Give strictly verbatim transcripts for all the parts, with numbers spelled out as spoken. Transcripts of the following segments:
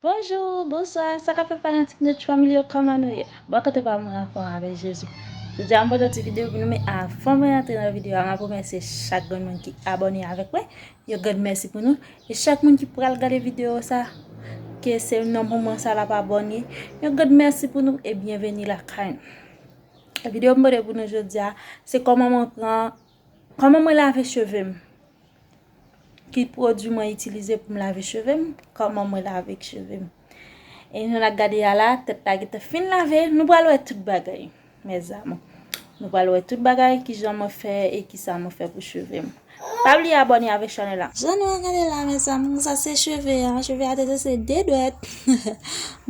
Bonjou, bonswa, sa k ap fèt fanatik Notch Family yo, kòman nou ye? Bò kote pa mwen anfòm avèk Jezi. Jodi a m pote yon ti videyo pou nou, men avan mwen rantre nan videyo a, m ap remèsye chak grenn moun ki abòne avèk mwen. Yon grenn mèsi pou nou. E chak moun ki pral gade videyo sa, ke se nan moman sa l ap abòne, yon grenn mèsi pou nou e byenveni lakay nou. Videyo m pote pou nou jodi a, se kòman mwen pran, kòman mwen lave cheve m. Ki pwodui mwen itilize pou m lave cheve m, kòman mwen lave cheve m. E nou n ap gade a la, tèt la gentan fin lave, nou pral wè tout bagay, mes amours. Nou pral wè tout bagay, kijan mwen fè e kisa mwen fè pou cheve m. Pa bliye abòne avèk chanèl la. Jan nou ap gade la, mes amours, sa se cheve a. Cheve a te trese de dwèt.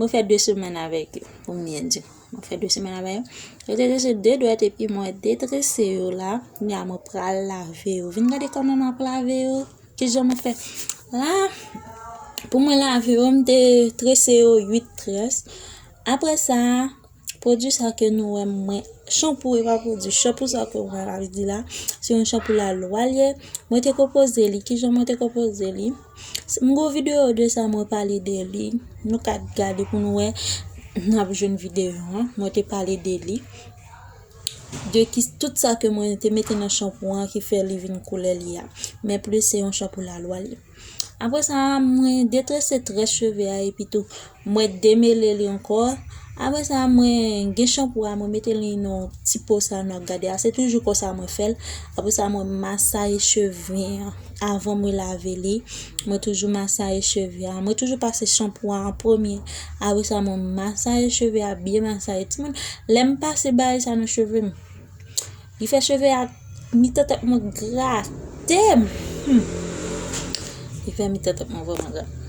Mwen fè de semèn avèk yo, pou m byen di. Mwen fè de semèn avèk yo. Yo te trese de dwèt epi mwen detrese yo la. Kounye a mwen pral lave yo. Vin gade kòman m ap lave yo. Kijan mwen fè. La, pou mwen lave yo, m te trese yo uit très. Apre sa, pwodui sa ke nou wè mwen, chanpou, e pa pwodui, chanpou sa ke mwen ap di la, se yon chanpou lalwa l ye. Mwen te konpoze li. Kijan mwen te konpoze li? M gon videyo de sa mwen pale de li. Nou ka gade pou nou wè. N ap jwenn videyo an. Mwen te pale de li. De ki, tout sa ke mwen te mete nan chanpou an ki fè li vin koulè li a. Men plis se yon chanpou lalwa li. Apre sa, mwen detrese très cheve a epi tou mwen demele li ankò. Apre sa, mwen gen chanpou a, mwen mete li nan ti po sa nou ap gade a. Se toujou konsa mwen fè l. Apre sa, mwen masaye cheve an avan mwen lave li. Mwen toujou masaye cheve a. Mwen toujou pase chanpou a an premye. Apre sa, mwen masaye cheve a, byen masaye. Timoun, lè m pase bagay sa nan cheve m, li fè cheve a, mitan tèt mwen grate m. Hmm. Li fè mitan tèt mwen vrèman grate.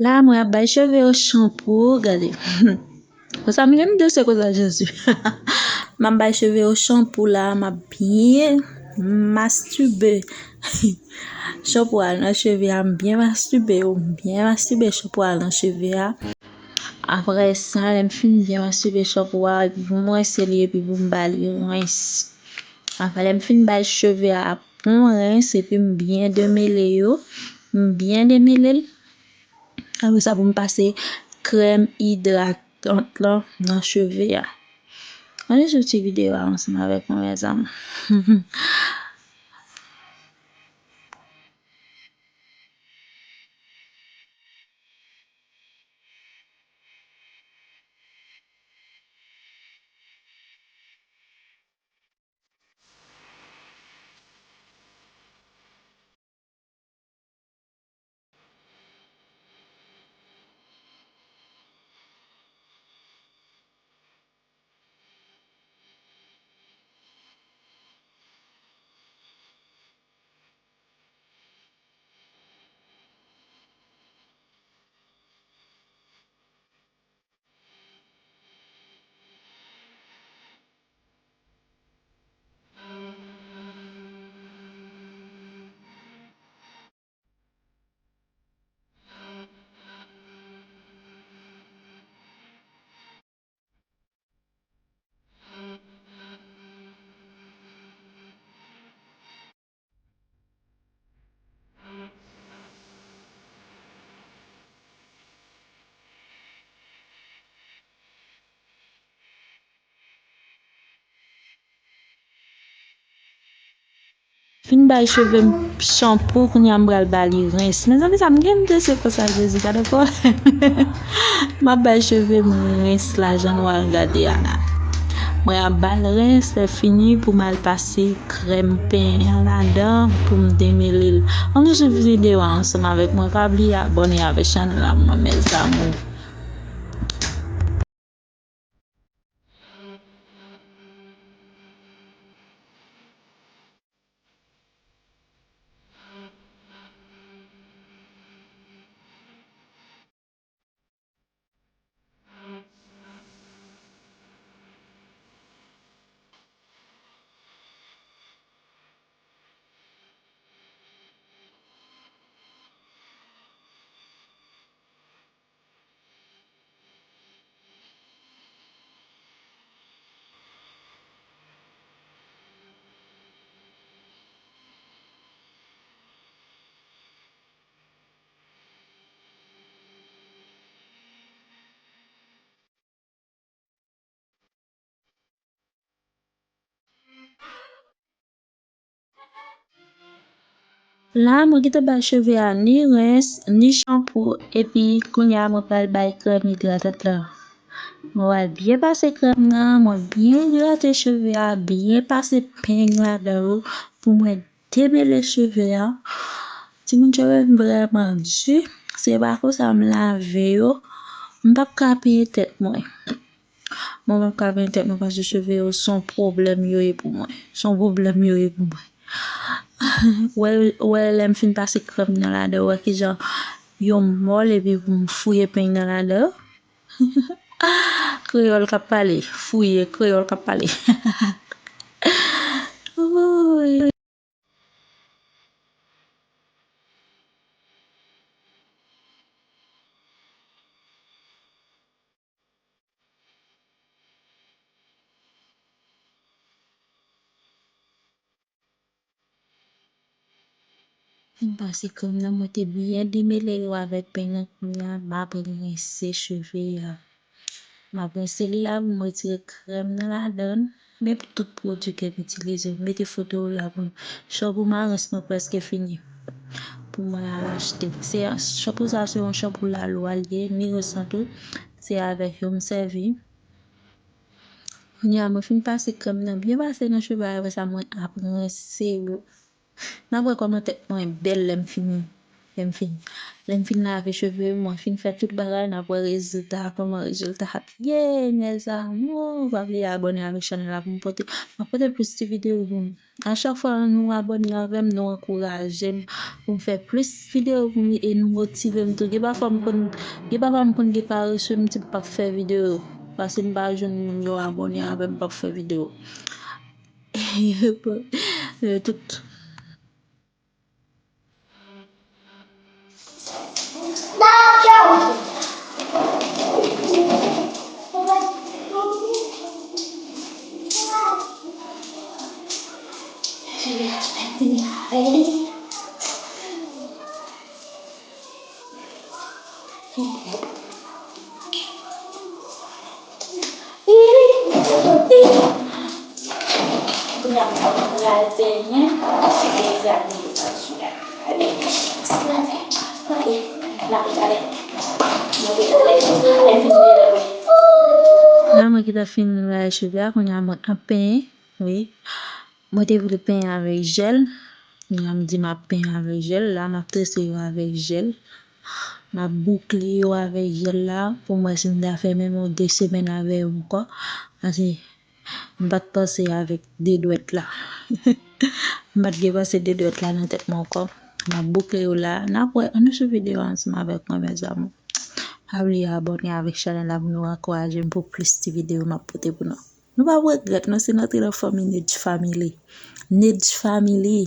La, mwen ap bay cheve yo chanpou, gade. Konsa, m gen de se konsa, Jezi. M ap bay cheve yo chanpou la, m ap byen mastibe. Chanpou a nan cheve a, m byen mastibe yo, m byen mastibe chanpou a nan cheve a. Apre sa, lè m fin byen mastibe chanpou a, epi pou m rense li, epi pou m ba li rens. Apre, lè m fin bay cheve a bon rens, epi m byen demele yo, m byen demele l. Apre sa, pou m pase krèm idratant lan nan cheve a. Ann swiv ti videyo a ansanm avèk mwen, mezanmi. Fin bay cheve m chanpou, kounye a m pral ba li rens. Mezanmi, sa m gen m de se konsa, Jezi, gade kò. M ap bay cheve m rens la, jan nou al gade a la. Mwen ap ba l rens, lè fini pou m al pase krèm penyen an ladan pou m demele l. Ann swiv videyo a ansanm avèk mwen. Pa bliye abòne avèk chanèl la, mwen, mes amours. La, mwen gentan bay cheve a ni rens, ni chanpou, epi kounye a mwen pral bay krèm idratant lan. Mwen pral byen pase krèm nan, mwen byen idrate cheve a, byen pase peny ladan yo pou mwen demele cheve a. Timoun, cheve m vrèman di, se pa konsa m lave yo, m p ap ka penyen tèt mwen. Mwen p ap ka penyen tèt mwen paske cheve yo se yon pwoblèm yo ye pou mwen. Se yon pwoblèm yo ye pou mwen. Wè, wè lè m fin pase krèm nan ladan, wè kijan yo mòl epi pou m fouye peny nan ladan. Kreyòl k ap pale, fouye, kreyòl k ap pale. Wouy. Fin pase krèm nan, mwen te byen demele yo avèk peny nan, kounye a m ap rense cheve a. M ap rense li la pou m retire krèm nan ladan l. Men tout pwodui ke m itilize, m mete foto yo la pou nou. Chanpou marens mwen prèske fini pou mwen al achte. Se, chanpou sa se yon chanpou lalwa l ye, ni resan tou. Se avèk yo m sèvi. Kounye a mwen fin pase krèm nan byen pase nan cheve a, apre sa mwen ap rense yo. N ap wè kòman tèt mwen bèl lè m fini. Lè m fin, lè m fin lave cheve m, mwen fin fè tout bagay, n ap wè rezilta, kòman rezilta ap ye, mes amours. Pa bliye abòne avèk chanèl la pou m pote, m ap pote plis ti videyo pou nou. A chak fwa nou abòne avè m, nou ankouraje m pou m fè plis videyo pou nou e nou motive m tou. Gen pafwa m konn, gen pafwa m konn gen parese, m di m p ap fè videyo. Paske m pa jwenn moun yo abòne avè m, m p ap fè videyo. Yo tout. La mwen ki ta fin lave cheve a, kounye a mwen ap penyen, wi. Mwen te vle penyen avèk jèl, kounye a m di m ap penyen avèk jèl, la m ap trese yo avèk jèl. M ap boukle yo avèk jèl la pou m wè si m ta fè menm yon de semèn avè yo ankò. Paske m pa t panse avèk de dwèt la. M pa t gen panse de dwèt la nan tèt mwen ankò. M ap boukle yo la. N ap wè, ann swiv videyo a ansanm avèk mwen, mes amours. Pa bliye abòne avèk chanèl la pou nou ankouraje m pou plis ti videyo m ap pote pou nou. Nou p ap regrèt non, si n antre nan fanmi Nedj Family. Nedj Family.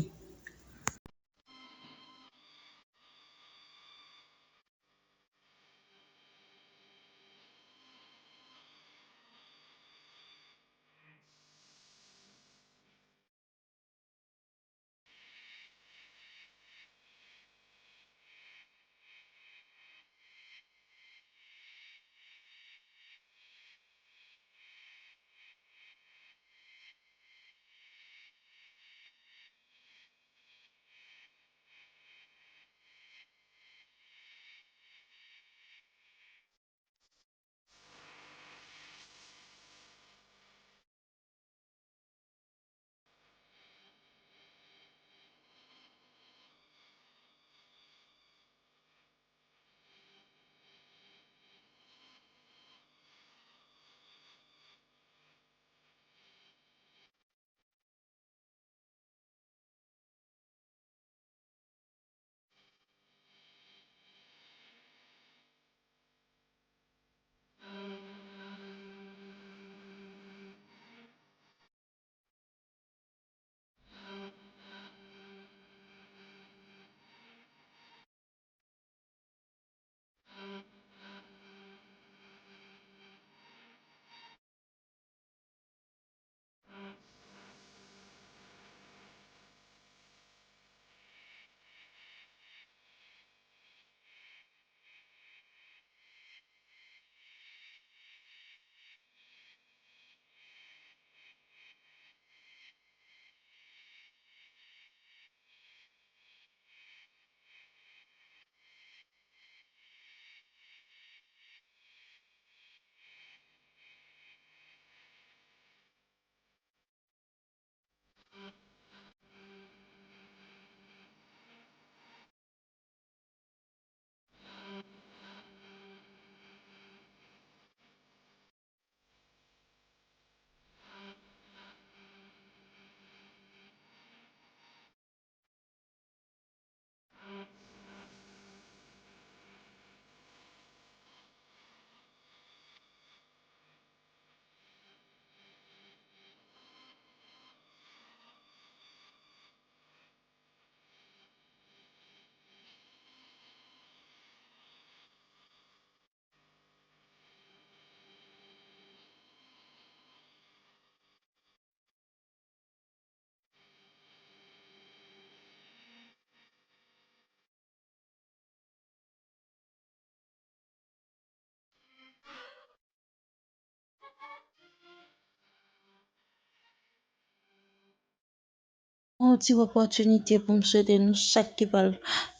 Yon ti opòtinite pou m swete nou chak ki pral,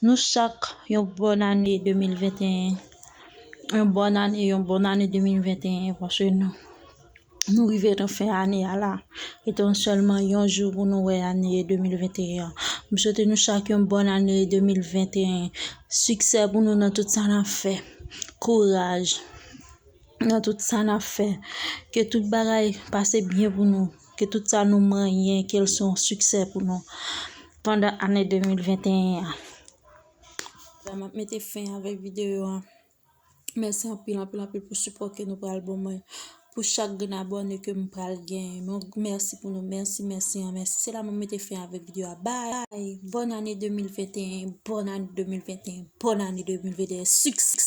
nou chak yon bòn ane de mil venteyen. Yon bòn ane, yon bòn ane de mil venteyen, paske nou, nou rive nan fen ane a la. Rete nou sèlman yon jou pou nou wè ane de mil venteyen an. M swete nou chak yon bòn ane de mil venteyen. Siksè pou nou nan tout sa n ap fè. Kouraj nan tout sa n ap fè. Ke tout bagay pase byen pou nou. Ke tout sa nou manyen, ke l se yon siksè pou nou pandan ane de mil venteyen an. La, m ap mete fen avèk videyo a. Mèsi anpil, anpil, anpil pou sipò ke nou pral ban mwen. Pou chak grenn abòne ke m pral genyen. Mèsi pou nou. Mèsi, mèsi, an mèsi. Se la m ap mete fen avèk videyo a. Bye! Bòn ane de mil venteyen. Bòn ane de mil venteyen. Bòn ane de mil venteyen. Siksè!